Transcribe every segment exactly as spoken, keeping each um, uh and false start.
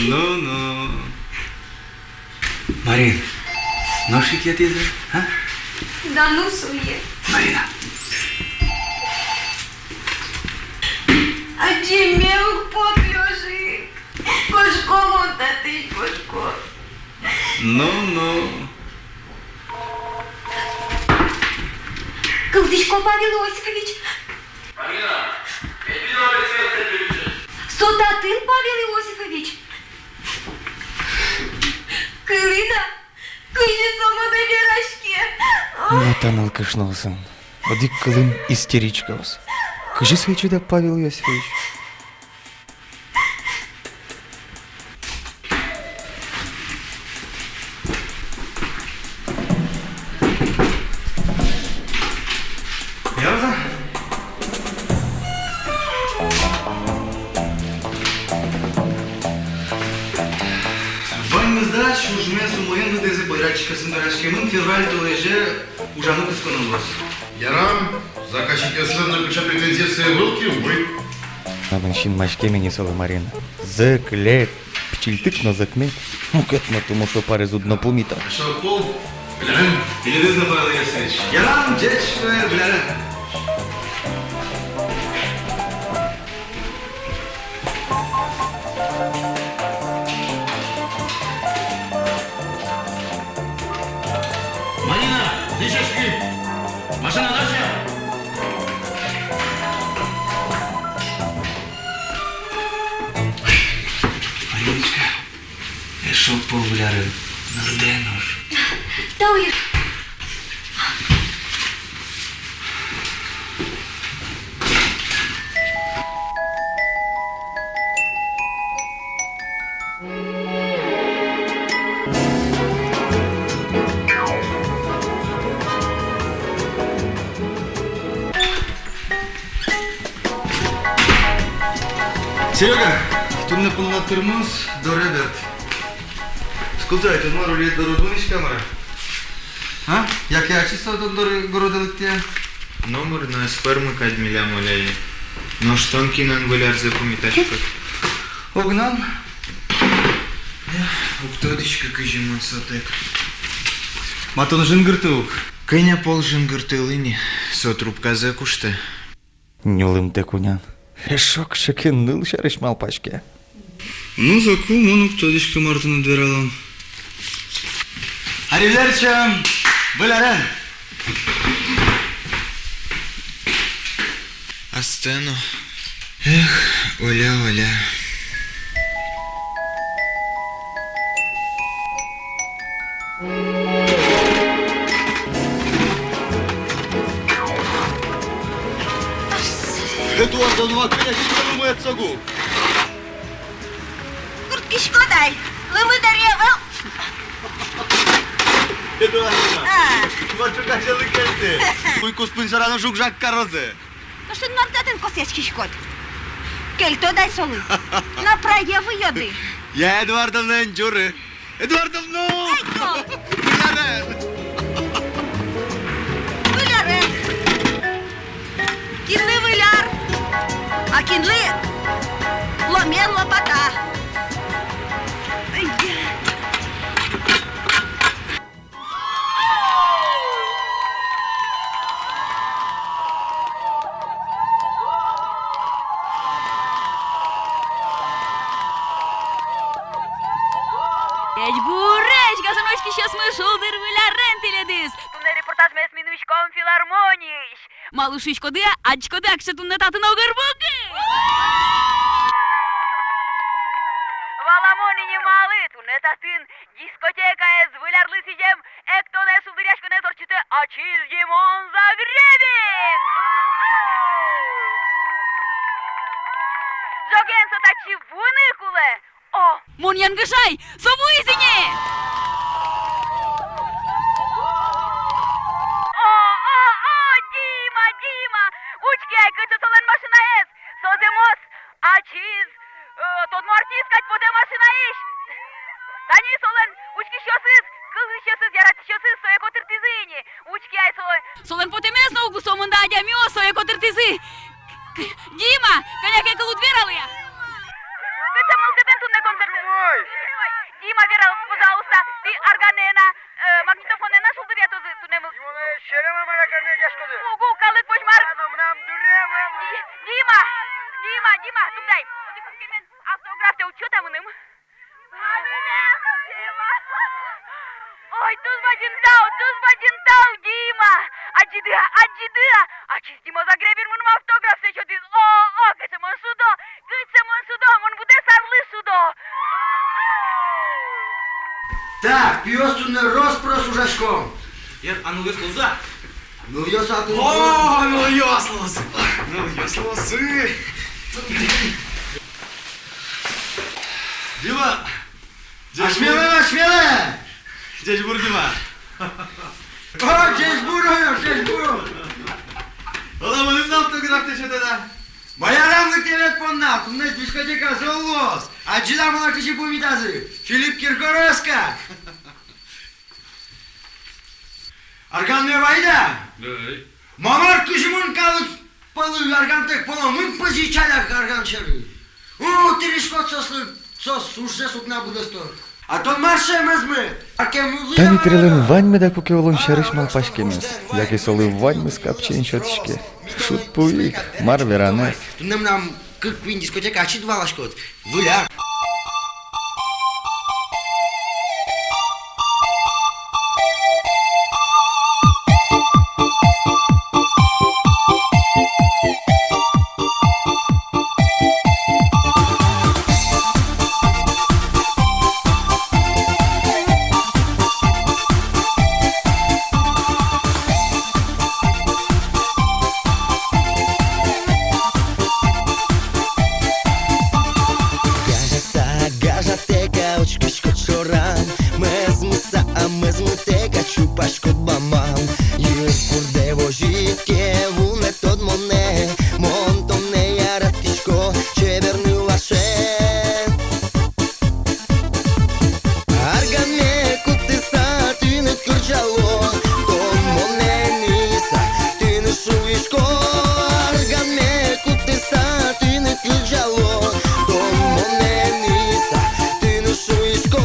Ну-ну. Марин, нош ик йӧтӥз-а, а? Да ну сое. Марина. Адӟеме уг поты озьы. Кошко мон татысь, кошко. Ну-ну. Кылзӥсько, Павел Иосифович. Марина, со татын, Павел Иосифович. Кылӥд-а? Кызьы со монэ вераське? Но та нылкышноосын одӥг кылын истеричкаос. Кызьы сое чида Павел Иосифович? Яра-а? Ваньмыз дась ужмес умоен лыдӟизы, подрядчикъёсын вераськемын, февраль толэзе ужаны кутсконо луоз. Ярам, заказчикъёслэн нокыӵе претензиез ӧвӧл ке, умой. Мынам синмаськеме ни солы, Марина. Зӧк, лек, пичильтык но зӧк мед. Мукет но тумошо парез уд но пумита. Эшшо пол вылярен. Тӥледыз но, Павел Иосифович. Ярам, ӟеч, вылярен. Марина, дышетски! Машина дась-а? Мариночка, эшшо пол вылярен, нырдэ нош. Тау, Ир. Серёга, туннэ понна тырмоз, доре берт. Скажи ай, тон мар, улӥ доры уд вуиськы-а, мар-а? А? Яке ачиз со тон доры городэ лыктэ-а? Номыр но ӧз пӧрмы кадь милям Оляе. Нош тон кинэн вылярзэ пумитаськод? Огнам. Эх, уг тодӥськы, кызьы мон сотэк. Ма, тон жингырты ук? Кӧня пол жингыртылӥ ни, со трубказэ куштэ. Нюлымтэ кунян. Эшшо кыӵе ке ныл сярысь малпаське. Ну, соку мон уг тодӥськы, мар тыныд вералом. Арилерчам вылярен. Астэ но. Эх, Оля, Оля. Эдуарда, ну, а кӧня ке лымы ӧд согу? Курткиськод ай, лымы дыръя вал. Эдуарда, а, мар ӵуказелы кельтӥд? Уй куспын сорано жуг-жаг карозы. Кышкан мар татын косъяськиськод? Кельтод ай солы. Направо йӧды. Я, Эдуардовна, эн ӟуры. Эдуардовна! Ай, ко! Вылярен! Вылярен! Кинлы выль ар, а кинлы ломъян лопата. Ай, я. Ӟечбуресь, гажано учкисьёсмы, «Шулдыр выль арен» тӥледыз! Туннэ репортажмес ми нуиськом филармониысь. Малы шуиськоды-а, адӟиськоды-а, кыӵе туннэ татын огыр-бугыр? Валамон ини малы, туннэ татын дискотекаез, выль арлы сӥзем эктонэз, шулдыръяськонэз ортчытэ ачиз Димон Загребин! Ӝоген со татчы вуыны кулэ. О! Мон янгыш ай, со вуиз ини! О, о, о, Дима, Дима! Учке ай, кыӵе солэн машинаез! Со зэмос ачиз, э, тодмо артист кадь потэ машинаысь! Тани солэн учкисьёсыз, кылзӥсьёсыз, яратӥсьёсыз сое котыртӥзы ини! Учке ай, солэн... Солэн потэмез но уг лу, сомында адямиос сое котыртӥзы! К-, Дима, кӧня ке кыл уд вералэ-а? Кыӵе мылкыдын туннэ концертын? Вера, пожалуйста, тӥ арганэ но, э, магнитофонэ но шулдыръятозы туннэ. Иван, э, серема мар арганэ дышкоды. Угу, калык возьмар. А, ну, мынам дуре, мынам. Ди-, Дима, Дима, Дима, тугдай. Одӥг куспемен автографтэ утчо та мыным. Ой, туж бадӟым тау, туж бадӟым тау, Дима! Адӟиды-а, адӟиды-а? Ачиз Дима Загребин мыным автограф сётӥз. О, о, кыӵе мон шудо, кыӵе мон шудо, мон быдэс арлы шудо. Так, пиос туннэ рос-прос ужаськом. Яр, а нылъёс луозы-а? Нылъёс а туннэ. О, нылъёс луозы. Нылъёс луозы. Дима! Асьмелы, асьмелы! Ӟечбур, Дима! О, ӟечбур, о, ӟечбур! Оло мыным но автограф сётод-а? Мар ярамы тӥлед понна, туннэ дискотека зол луоз. Адӟид-а, малы кызьы пумитазы? Филипп Киркоровск-а? Арганме вайид-а? Эй. Ма мар, кызьы мон калык пӧлы аргантэк пӧломы пызьы чаляк арган сьӧры. У, тыриськод соослы, соос ужзэс уг на быдэсто. А тон мар шӧмезмы? Тани тӥрлэн ваньмы дак куке улон сярысь малпаськемез, яке солы ваньмыз капчиен сётӥське. Шуд пуик, мар веранэз. Туннэ мынам кык-куинь дискотека, ачид валаськод. Выль ар. Гажаса, гажатэк-а учкиськод шорам, мӧзмыса-а, мӧзмытэк-а чупаськод бамам. Йыркурдэ возид ке, вунэтод монэ, мон тонэ яратӥсько, чебер нылашен. Арганме кутыса тыныд кырӟало, тон монэ ниса, тыныд шуисько. Арганме кутыса тыныд кырӟало, тон монэ ниса, тыныд шуисько.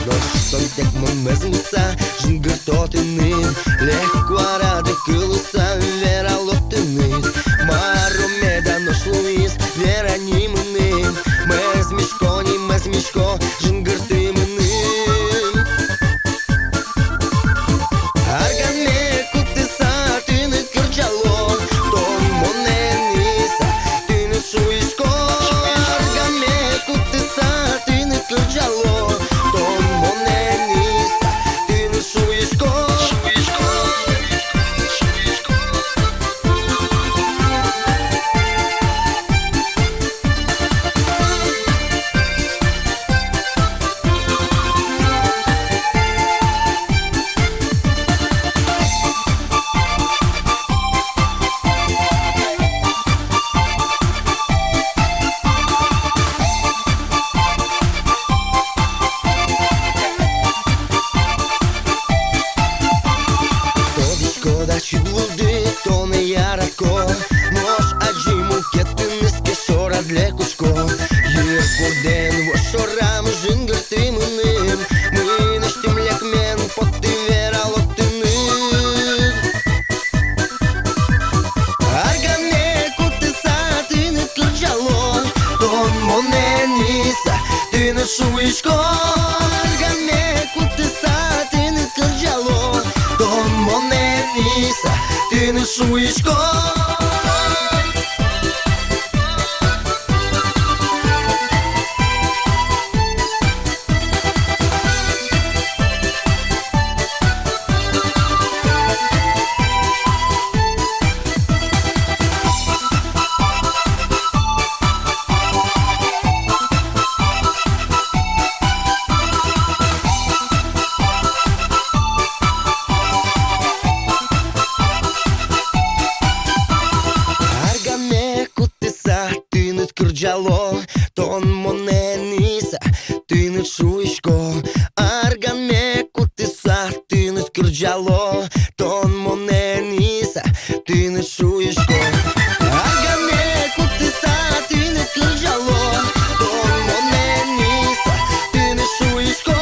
Нош тонтэк мон мӧзмыса жингырто тыныд, лек куарады кылыса верало тыныд. Мар меда нош луиз, вера ни мыным. Мӧзмисько ни, мӧзмисько, жингырты мыным. Арганме кутыса тыныд кырӟало, тон монэ ниса, тыныд шуисько. Арганме кутыса тыныд кырӟало, тон монэ ниса, тыныд шуисько. Тодӥськод-а, ачид вылды тонэ яратӥсько, нош адӟи мукет тынэске шорад лек учко. Йыркурдэн вуо шорам, жингырты мыным, мынэсьтым лекмен потты, верало тыныд. Арганме кутыса тыныд кырӟало, тон монэ ниса, тыныд шуисько. Арганме кутыса тыныд кырӟало, тон монэ ниса, тыныд шуисько. Арганме кутыса тыныд кырӟало, тон монэ ниса, тыныд шуисько. Арганме кутыса тыныд кырӟало, тон монэ ниса, тыныд шуисько. Арганме кутыса тыныд кырӟало, тон монэ ниса, тыныд шуисько.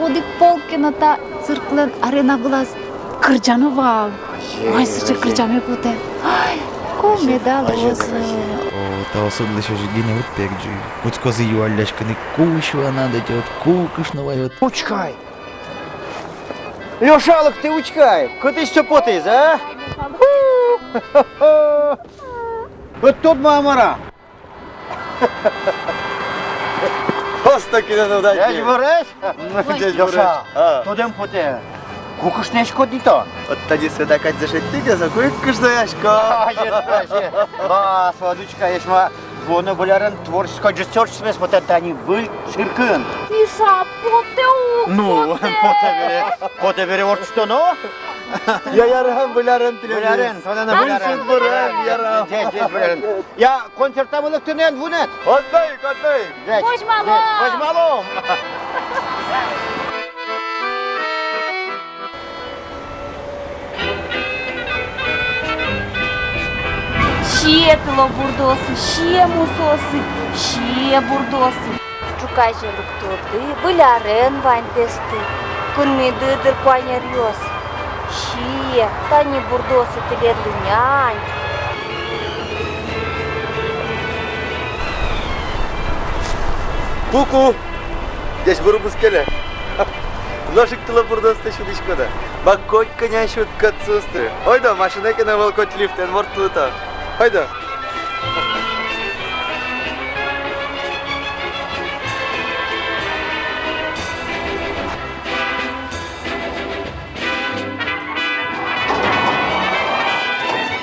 Одӥг пол ке но та цирклэн арена вылаз кырӟано вал. Ай, сыӵе кырӟаме потэ. Ай, ку меда луоз. О, таосыдлэсь озьы гинэ уд пегӟы. Кутскозы юалляськыны, ку сюанад ӧтёд, ку кышно ваёд. Учкы ай! Лёша, лыкты, учкы ай! Кытысь со потӥз, а? Кытын мар-а? Просто кинэ но дать. Ӟечбуресь! Ӟечбуресь. Лёша, а, тодэм потэ. Ку кышнояськод ни тон? Вот тани Света кадь дышетӥ ке, соку ик кышноясько. Ай, ай, ай. Ба, Сладучка, эшшо ма вуоно Выль арен творческой ӟырсьтӥсьмес потэ тани выль циркын. Миша, потэ ук, ну, потэ. Потэ бере, потэ бере ортчытоно. Я, ярам, Выль арен тӥледыз. Выль арен, тонэ но Выль арен. Выль арен, ярам. Ӟеч, ӟеч, Выль арен. Я, концертамы лыктыны эн вунэд? Отдык, отдык. Ӟеч, возьмалом. Ӟеч, возьмалом. Сие, тылобурдоосы, сие, мусоосы, сие, бурдоосы. Ӵуказе лыктоды, Выль арен ваньдэсты, кынмиды дыр куанеръёс. Сие, тани бурдоосы тӥледлы нянь. Ку-ку! Ӟечбур бускелэ. Нош ик тылобурдоосты сюдӥськод-а? Ма, котькӧня сюдкод соосты. Ойдо, машина ке но ӧвӧл, коть лифтэн ворттылыто. Ойдо.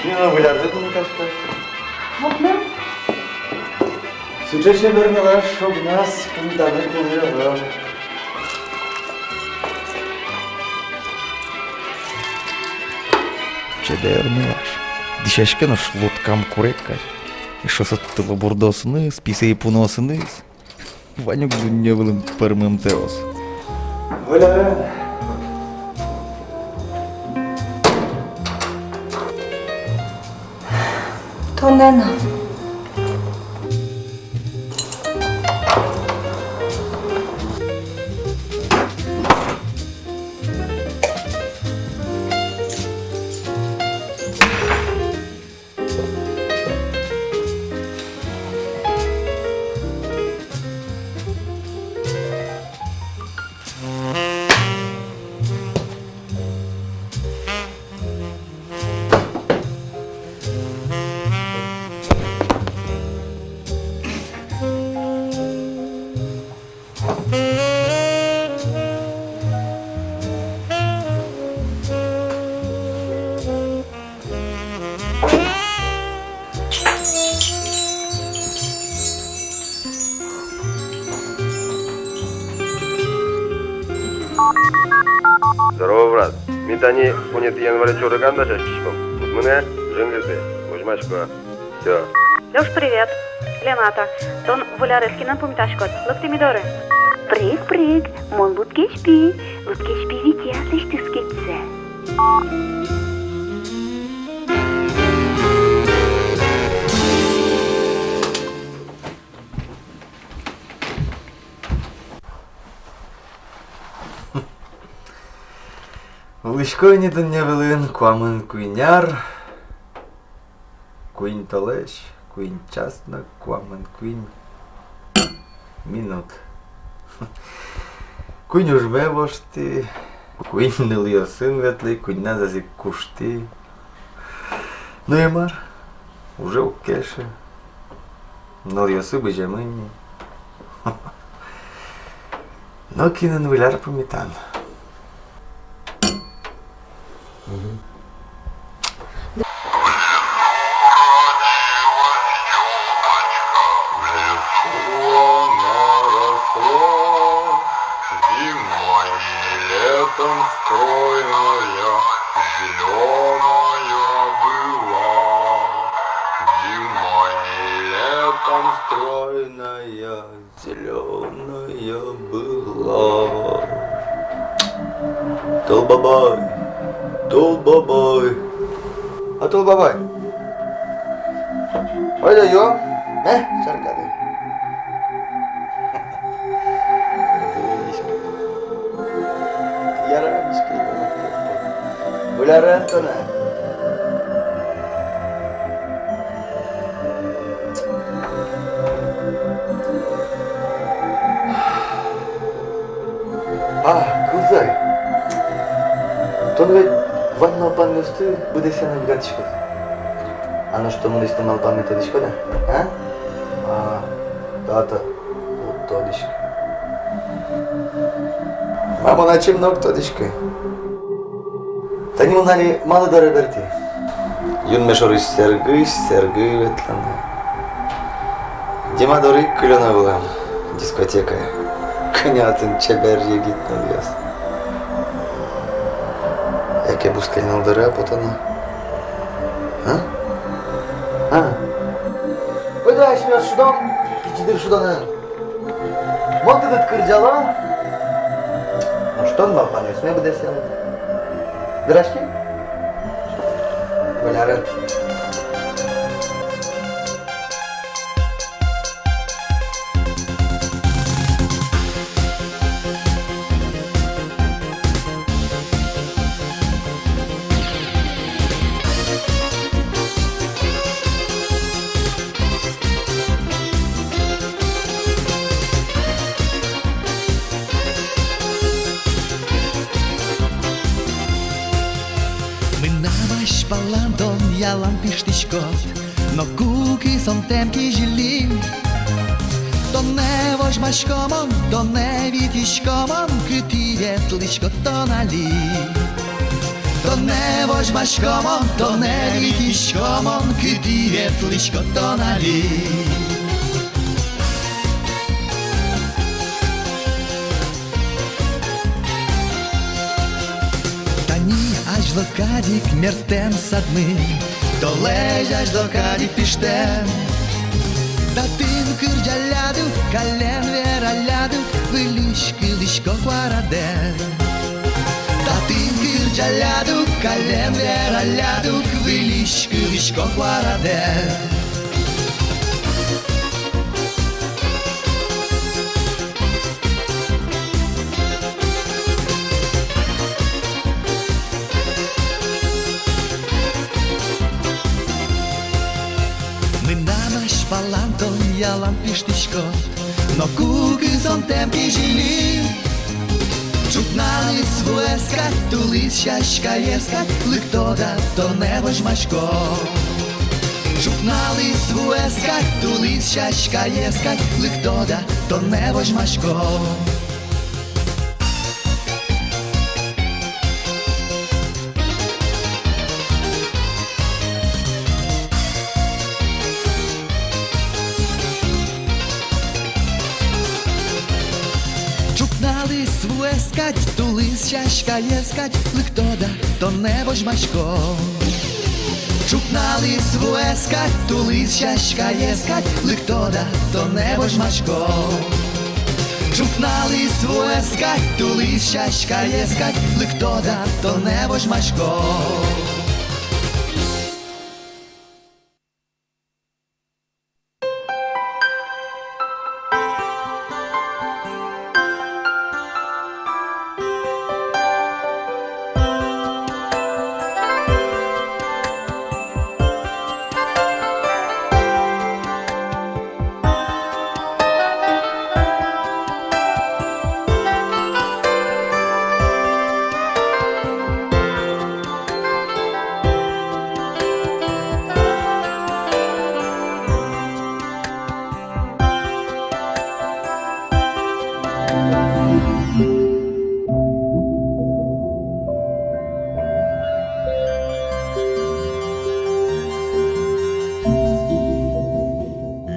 Нина, Выль арлы пумитаськод? Мукны? Сыӵе чебер нылаш огназ пумитаны кулэ ӧвӧл. Чебер нылаш. Дӥсяське нош лоткам курегкадь. Эшшо со тылобурдоосыныз, писэй пуныосыныз. Ванюк дунне вылын пӧрмымтэос. Выль арен. Тонэн. Здорово, брат. Ми тани куинетӥ январь чорыган дасяськиськом. Уд мынэ, жингырты. Возьмасько. Всё. Лёш, привет. Лената, тон Выль арез кинэн пумитаськод? Лыкты ми доры. Прыг, прыг, мон Лудкеч пи. Лудкеч пи витиз аслэсьтыз кидсэ. Улӥсько ини дунне вылын куамын куинь ар, куинь толэзь, куинь час но куамын куинь минут. Куинь ужме воштӥ, куинь нылъёсын ветлӥ, куиньназы ик куштӥ. Ну и мар, уже уг кельшы. Нылъёсы быземын ни. Но кинэн Выль ар пумитан? Мгм. Зимой и летом стройная, зелёная была. Тол бабай, тол бабай. А тол бабай. Ойдо юом, э, чаркады. Кулярен тонэ. А, кылзы ай. Тон ведь вань малпанъёсты быдэсъяны быгатӥськод. А нош тон мынэсьтым малпанме тодӥськод-а? А? А, тата уд тодӥськы. Ма, мон ачим но уг тодӥськы. Тани мон али малы доры бертӥ? Юнме шорысь сэргысь сэргы ветлыны. Дима доры ик кылёно вылэм, дискотекае. Кӧня отын чебер егит нылъёс. Яке бускель ныл доры-а потоно? А? А? Ойдо асьмеос шудом, пичи дыр шудонэн. Мон тыныд кырӟало. Нош тон малпанъёсме быдэсъялод. Вераськи. Кулярен. Мынам азьпалан тон ялан пиштӥськод, но ку кысонтэм кизили. Тонэ возьмасько мон, тонэ витисько мон, кытӥ ветлӥськод тон али. Тонэ возьмасько мон, тонэ витисько мон, кытӥ ветлӥськод тон али. Тани азьло кадь ик мертэм садмы, толэзь азьло кадь ик пиштэм. Татын кырӟалляд ук, каллен вералляд ук, выльысь кылӥсько куарадэ. Татын кырӟалляд ук, каллен вералляд ук, выльысь кылӥсько куарадэ. Мынам азьпалан тон ялан пиштӥськод, но ку кысонтэм кизили. Ӵукналӥз вуэз кадь, тулыс сяськаез кадь, лыкто да тонэ возьмасько. Ӵукналӥз вуэз кадь, тулыс сяськаез кадь, лыкто да тонэ возьмасько. Ӵукналӥз вуэз кадь, тулыс сяськаез кадь, лыкто да тонэ возьмасько. Ӵукналӥз вуэз кадь, тулыс сяськаез кадь, лыкто да тонэ возьмасько. Ӵукналӥз вуэз кадь, тулыс сяськаез кадь, лыкто да тонэ возьмасько.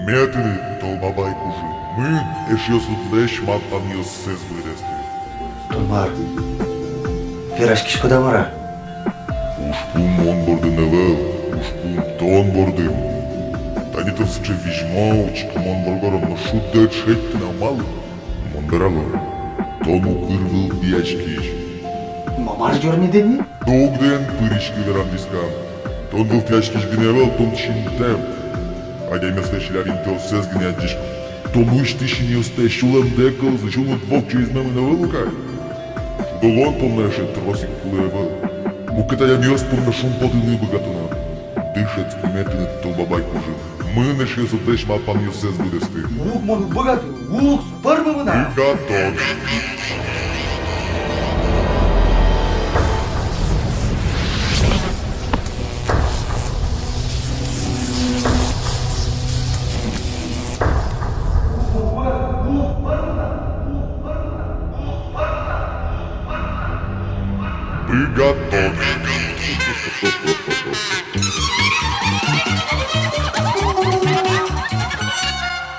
Мед тыныд, Тол бабай, кужым, мын эшъёсыдлэсь малпанъёссэс быдэстыны. Тон мар, вераськиськод-а, мар-а? Ужпум мон бордын ӧвӧл, ужпум тон бордын. Тани тон сыӵе визьмо, учкымон воргорон, но шудыд шедьтыны амал. Мон верало, тон укыр вылтӥяськись. Ма, мар ёрмиды ни? Дугдын пыриськы верам вискам. Тон вылтӥяськись гинэ ӧвӧл, тон синтэм. Адямиослэсь ляб интыоссэс гинэ адӟиськод. Тон усьты синъёстэ, сюлэмдэ кылзы, сюлмыд вокчи изьмемын ӧвӧл ук ай. Шудо луон понна эшшо трос ик кулэ ӧвӧл. Куке та адямиос пурме шумпотыны уг быгато на, дышетскыме тыныд Тол Бабай кужым. Мын, эшъёсыдлэсь малпанъёссэс быдэсты. Уг, мон уг быгаты, уг, пӧрмы мынам. Быгатод. Быгатод.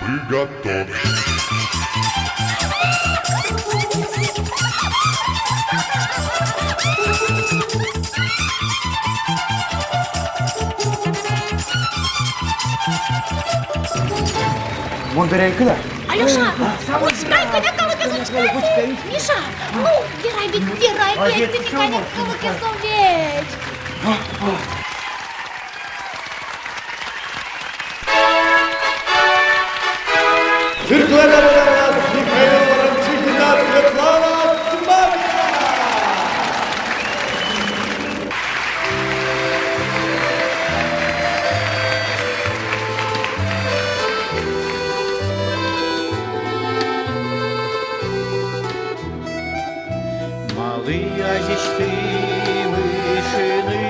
Быгатод. Мон бере ик, да? Алёша, а, учкы ай, кӧня калыкез, учкы ай. Миша, ну, верай ведь, верай ведь, тӥни кӧня калыкез ведь. Цирклэн арбериз Михаил Ворончихин но Светлана Смагина. Малы азьысьтӥ мышыны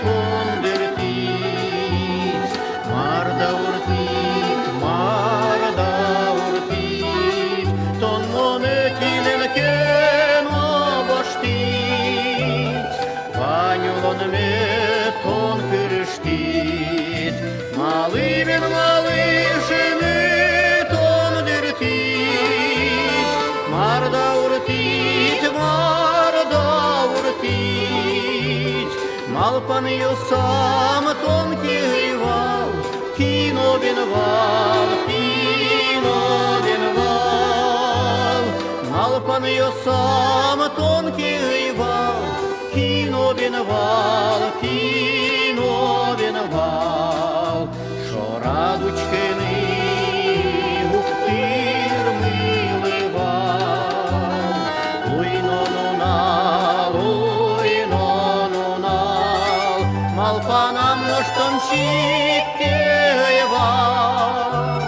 тон дыртӥд, мар дауртӥд, мар дауртӥд, тон монэ кинэн ке но воштӥд, вань улонме тон кырыштӥд. Малы бен, малы шыны тон дыртӥд, мар дауртӥд, мар дауртӥд, малпанъёсам тон ке ӧй вал, кино бен вал, кино бен вал, малпанъёсам тон ке ӧй вал, кино бен вал, кино бен вал. Шорад учкыны уг тырмылы вал. Уй но нунал, уй но нунал, малпанам нош тон чик ке ӧй вал.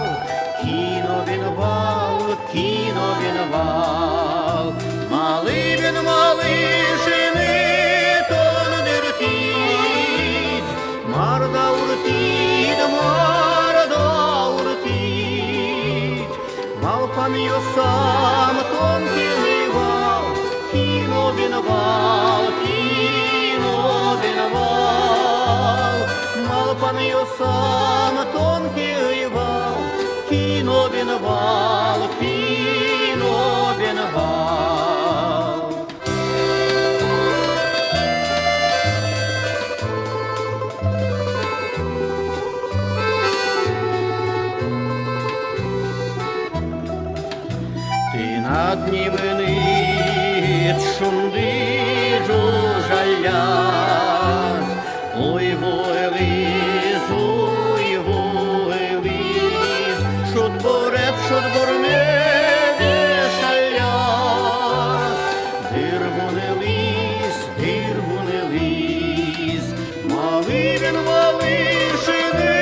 Кино бен вал, кино бен вал, малы бен, малы шыны тон дыртӥд, мар дауртӥд, мар дауртӥд, малпанъёсам тон ке ӧй вал, кино бен вал, кино бен вал, малпанъёсам тон ке ӧй вал, кино бен вал, кино бен вал. Тынад нимыныд шунды ӝужалляз, уйву ылӥз, уйву ылӥз, шудбуред шудбурме вешалляз, дырвун ылӥз, дырвун ылӥз, малы бен, малы шыны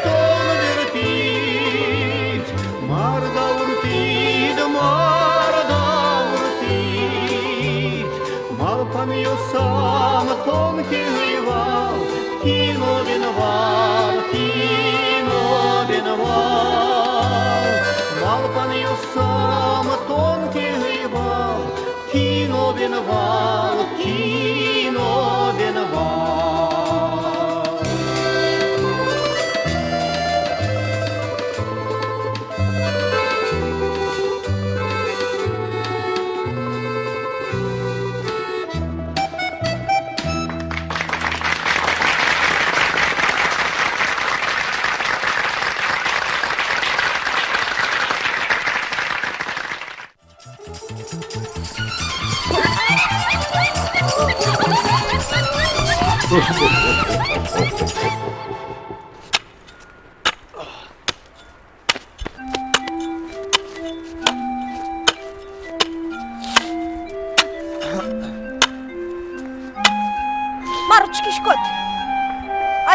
тон дыртӥд, мар дауртӥд, мар дауртӥд, малпанъёсам тон ке ӧй вал, кино бен вал, кино бен вал, малпанъёсам тон ке ӧй вал, кино бен вал, кино бен вал.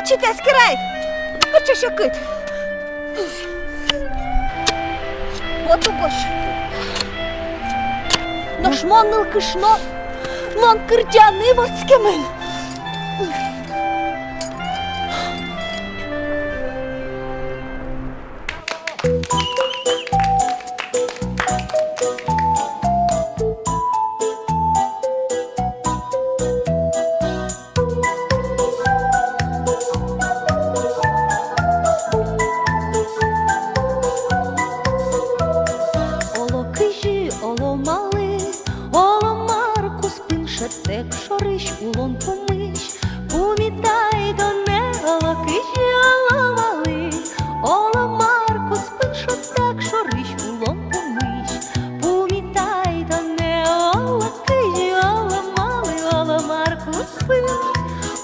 Чик эскерай! Кыӵе секыт! Вот угось. Нош мон нылкышно, мон кырӟаны вордскемын. Оло кызьы, оло малы, оло мар куспын шӧдтэк шорысь улон пумысь. Пумитай тонэ, оло кызьы, оло малы, оло мар куспын шӧдтэк шорысь улон пумысь. Пумитай тонэ, оло кызьы, оло малы, оло мар куспын,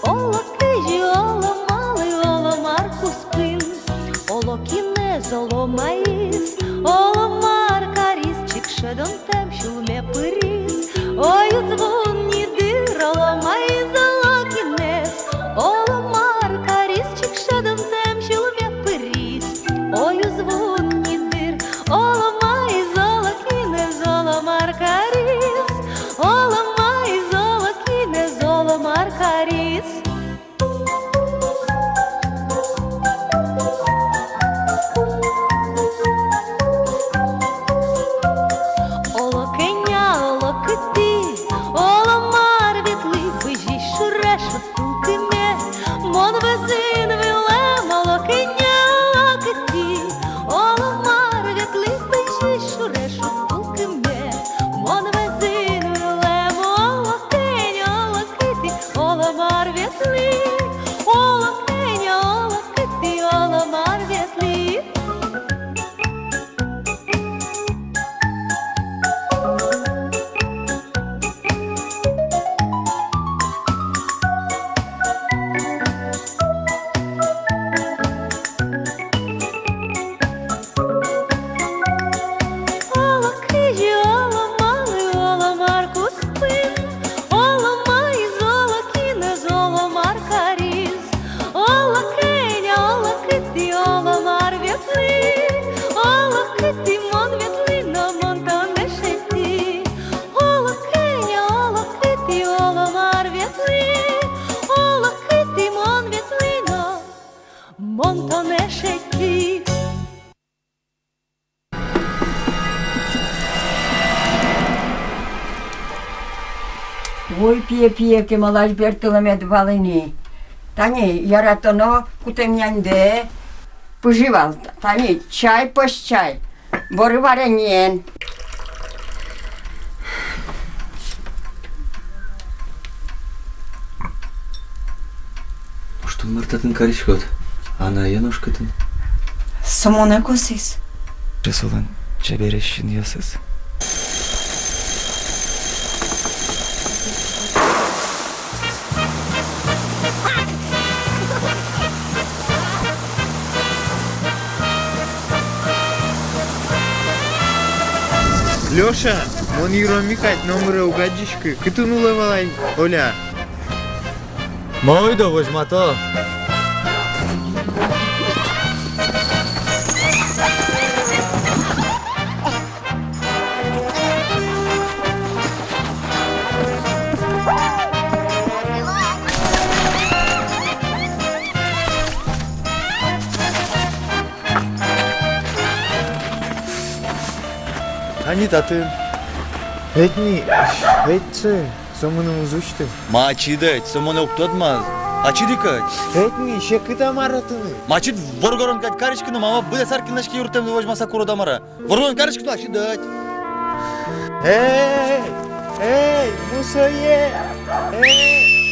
оло кызьы, оло малы, оло мар куспын. Оло кинэз, оло маиз, оло мар кариз, чик шӧдонтэм сюлме пыриз. Ой, уз вуы ни дыр, оло маиз, оло кинэз, оло мар кариз, чик шӧдонтэм сюлме пыриз. Ой, уз вуы ни дыр, оло маиз, оло кинэз, оло мар кариз, оло маиз, оло кинэз, оло мар кариз. Оло кӧня, оло кытӥ, оло мар ветлӥ, бызись шуре шуд тулкыме. Мон вӧзын вылэм, оло кӧня, оло кытӥ, оло мар ветлӥ, бызись шуре шуд тулкыме. Мон вӧзын вылэм, оло кӧня, оло кытӥ, оло мар ветлӥ, оло кӧня, оло кытӥ, оло мар ветлӥ. Оло кызьы, оло малы, оло мар куспын, оло маиз, оло кинэз, оло мар кариз, оло кӧня, оло кытӥ, оло мар ветлӥ, оло кытӥ мон ветлӥ но, мон тонэ шедьтӥ. Оло кӧня, оло кытӥ, оло мар ветлӥ, оло кытӥ мон ветлӥ но, мон тонэ шедьтӥ. Ой, пие, пие, кемалась бертылэмед вал ини. Тани яратоно кутэм няньдэ пыжи вал. Тани чай, пӧсь чай. Боры вареньеен. Нош тон мар татын кариськод? Анае нош кытын? Со монэ косӥз. Кыӵе солэн чебересь синъёсыз. Лёша, мон йыроми кадь, номыре уг адӟиськы. Кытын улэ вал ай Оля? Ма, ойдо, возьмато. Тани татын. Этни, этцы, со мыным уз усьты. Ма, ачид ӧть, со монэ уг тодмаз. Ачид ик ӧть. Этни, секыт-а мар-а тыныд? Ма, ачид воргорон кадь кариськы но, мама, быдэс ар кинлэсь ке юрттэм возьмаса курод, а мар-а? Воргорон кариськы но, ачид ӧть. Эй, эй, мусое, эй.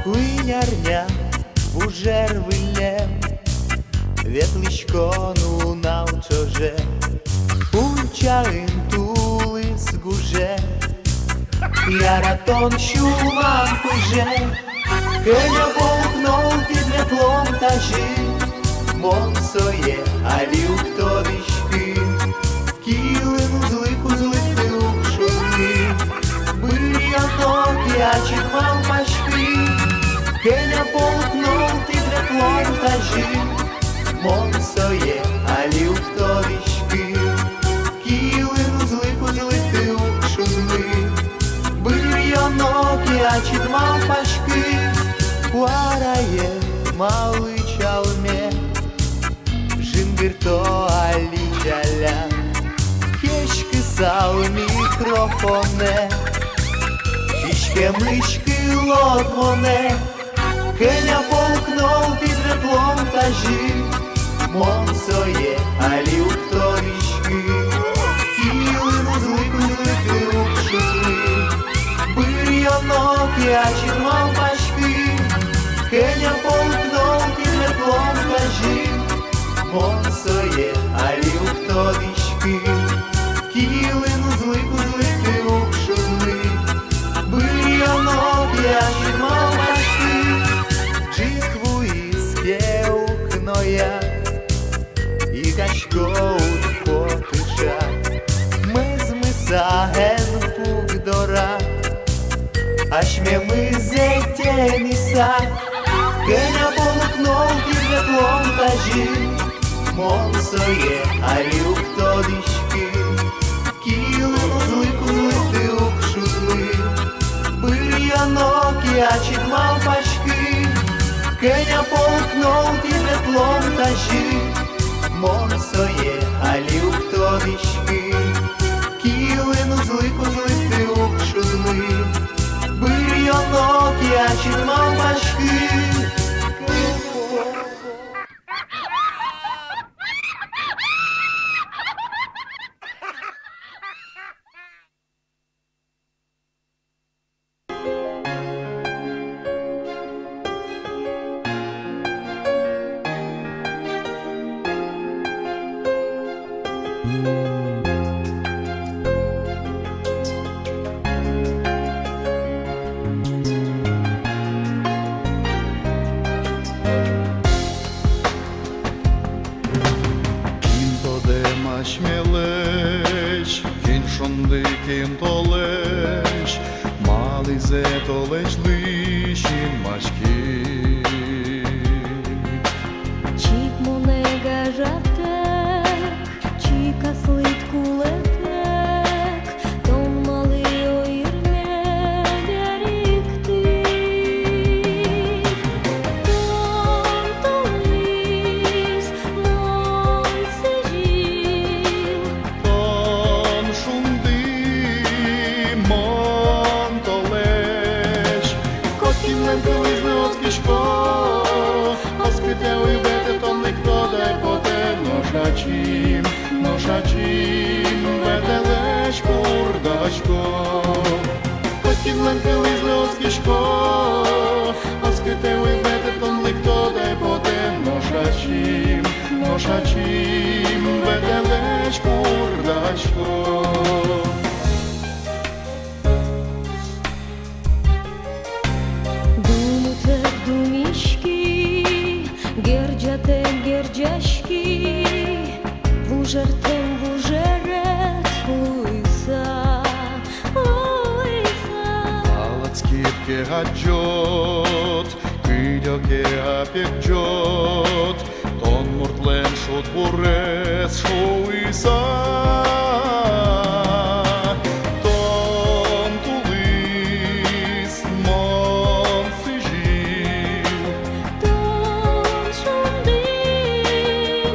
Куинь арня вужер выллем ветлӥсько нунал ӵоже, пунчаын тулыс гуже, яратон сюлмам пыже. Кӧня полк нолтӥд ветлон тазьы, мон сое али уг тодӥськы. Киылын узлык, узлык ты уг шудны, быръёно ке, ачид малпаськы. Кӧня полк нолтӥд ветлон тазьы, мон сое али уг тодӥськы. Киылын узлык, узлык ты уг шудны, быръёно ке, ачид малпаськы. Куараен малы чалме, жингырто али ӟаляд. Кеськысал микрофонэ, иськемысь кылод монэ. Кӧня полк нолтӥд ветлон тазьы, мон сое али уг тодӥськы. Киылын узлык, узлык ты уг шудны, быръёно ке, ачид малпаськы. Кӧня полк нолтӥд ветлон тазьы, мон сое али уг тодӥськы. Киылын узлык, узлык ты уг шудны, быръёно ке, ачид малпаськы. Ӝыт вуиз ке укноя, ик асько уд потыса. Мӧзмыса эн пук дорад, асьмемыз ӧтениса. Кӧня полк нолтӥд ветлон тазьы, мон сое али уг тодӥськы. Киылын узлык, узлык ты уг шудны, быръёно ке, ачид малпаськы. Кӧня полк нолтӥд ветлон тазьы, мон сое али уг тодӥськы. Киылын узлык, узлык ты уг шудны, быръёно ке, ачид малпаськы. Кин тодэ асьмелэсь, кин шунды, кин толэзь, малы сое толэзьлы синмаськид? Чик монэ гажатэк, чик аслыд кулэтэк, тон малы ойырме берыктӥд? Тон тулыс, мон сӥзьыл. Тон шунды, мон толэзь. Котькинлэн кылызлы оскисько, оскытэ уйвӧтэ тон лыктод ай потэ. Нош ачим, нош ачим, вӧтэлэсь курдасько. Котькинлэн кылызлы оскисько, оскытэ уйвӧтэ тон лыктод ай потэ. Нош ачим, нош ачим, вӧтэлэсь курдасько. Думытэк думиськи, герӟатэк герӟаськи, вужертэм вужерет луыса, луыса. Валатскид ке адӟод, кыдёке а пегӟод, тон муртлэн шудбурез шуыса. Тон тулыс, мон сӥзьыл. Тон шунды,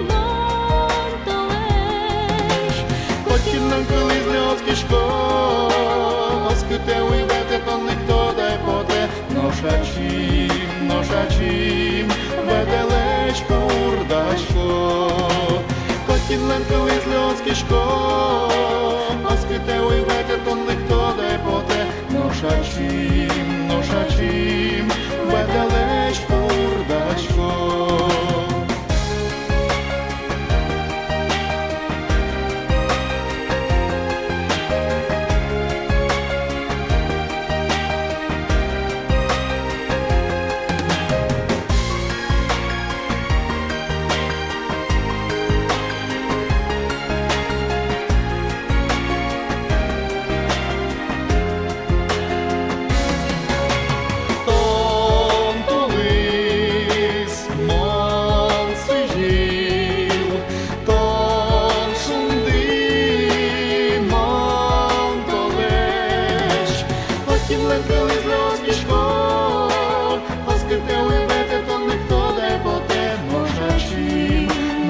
мон толэзь. Котькинлэн кылызлы оскисько, оскытэ уйвӧтэ тон лыктод ай потэ. Нош ачим, нош ачим, вӧтэлэсь курдасько. Котькинлэн кылызлы оскисько, оскытэ уйвӧтэ тон лыктод ай потэ. Нош ачим, нош ачим, вӧтэлэсь курдасько.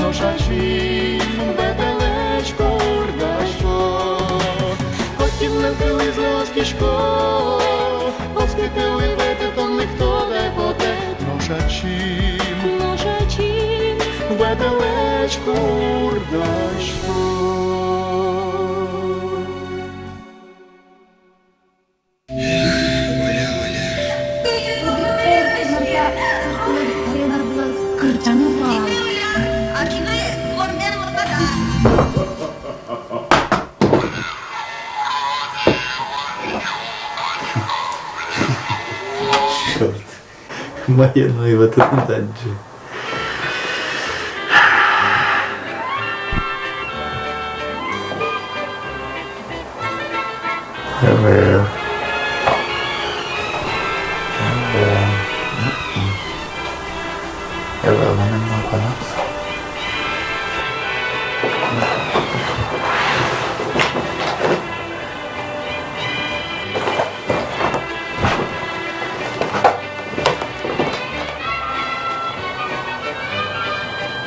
Нош ачим ветлэсь курдасько, котькинлэн кылыз оскисько, оскыт ӧвӧл, ветлэ тон, лыктоды потэ. Нош ачим, нош ачим ветлэсь курдасько. Чёрт. Мае но ӧй ватыны адӟе. Ӧвӧл. Ӧвӧл. Ӧвӧл, мыным малпано.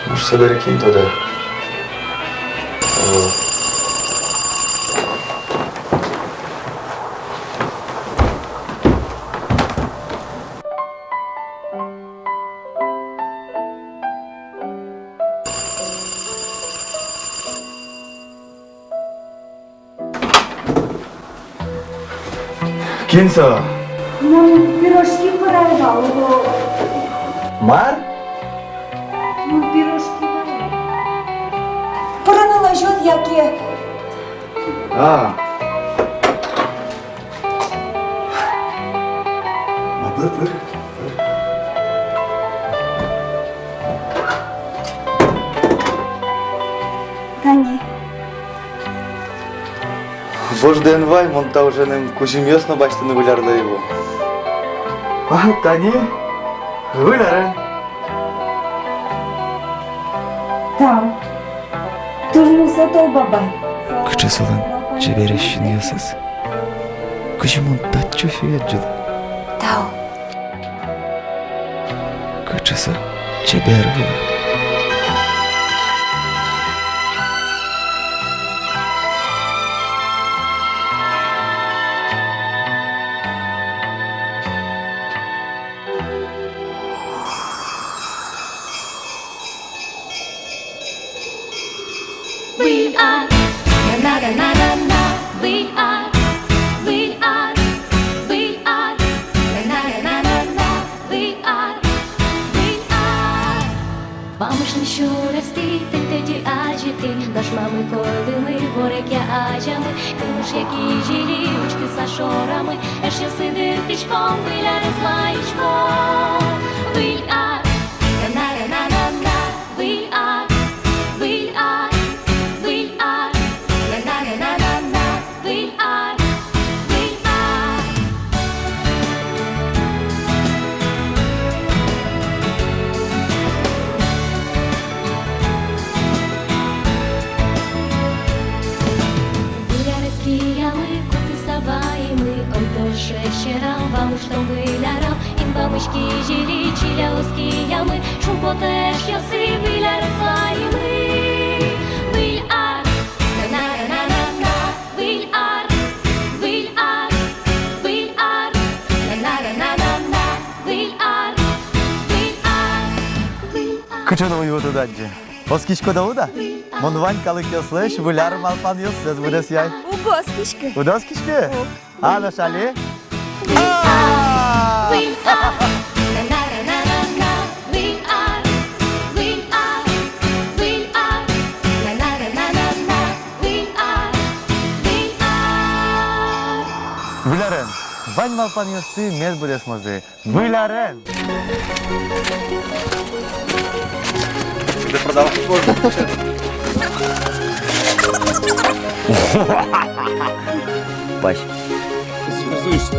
Нош собере кин тодэ. О. Кин со? Мон пирожки пырай вал. Мар? Мон пирожки вал. Пырыны лэзёд яке? А. А, пыр, пыр, пыр. Тани. Вождэ эн вай, мон та уженым кузьымъёс но басьтыны Выль арлы ӧй вуы. А, тани, Выль арен. Тау. Туж мусо тол, бабай. Кыӵе солэн чебересь синъёсыз. Кызьы мон татчы уг адӟылы. Тау. Кыӵе со чебер вылад. Выль ар, на-на-на-на-на, Выль ар, Выль ар, Выль ар, на-на-на-на-на, Выль ар, Выль ар. Вамыштӥм сюрестӥ, тӥни тӥ азьтӥ, дошмамы, койлымы, ворекъя азямы, кылыжъя кизили, учкыса шорамы, эшъёсы дыртӥськом, Выль арез вайиськом. Выль ар, на-на-на-на-на, Выль ар, Выль ар, Выль ар, на-на-на-на-на, Выль ар, Выль ар. Выль арез киямы кутыса ваимы, ойдо шӧдӥськом, вамыштом Выль арам, инбамысь кизили, чиляос киямы, шумпотӥсько, Выль арез ваимы. Выль ар, на-на-на-на-на, Выль ар, Выль ар, Выль ар, на-на-на-на-на, Выль ар, Выль ар, Выль ар. Кыӵе но уйвӧт уд адӟы. Оскиськод-а, уд-а? Мон вань калыкъёслэсь Выль ар малпанъёссэс быдэсъяй. Уг оскиськы. Уд оскиськы? Уг. А, нош али? Выль арен! Вань малпанъёсты мед быдэсмозы. Выль арен! Где продавать можно? Пась. Связуешься.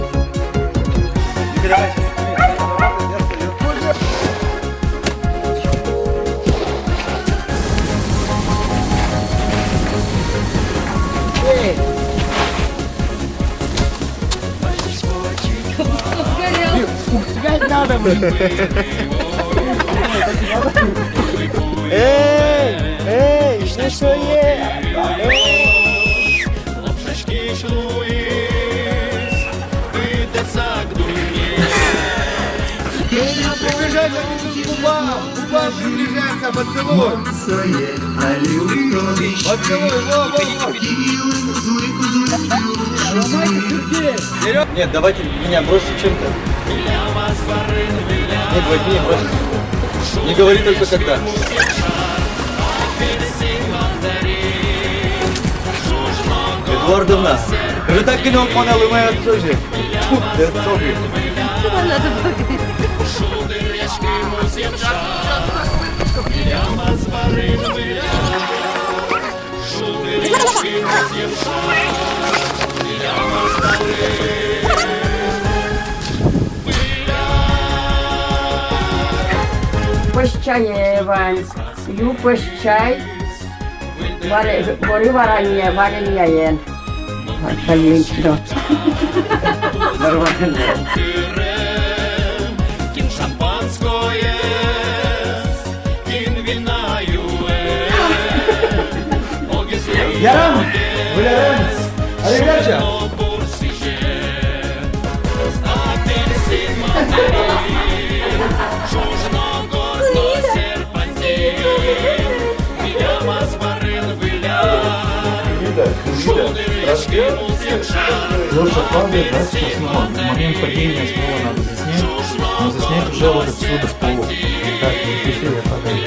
Эй! Эй! Приближайся к губам, губам приближайся, поцелуй. Поцелуй, во, во, во. Нет, давайте меня бросьте чем-то. Нет, возьми, брось. Не говори только когда. Эдуардовна, уже так кино понял, и моя тоже. Тьфу, ты отцовый. Чего надо было? Пӧсь чае вань, ю пӧсь чай, варе-, вори варенье, вареньеен. Варенье. Нормально. Ярам! Выль арем! Алигача! Лёша падает, да, сейчас, ну, вот, момент падения снова надо заснять, но заснять уже вот отсюда, с полу. Так, вот, ещё я падаю.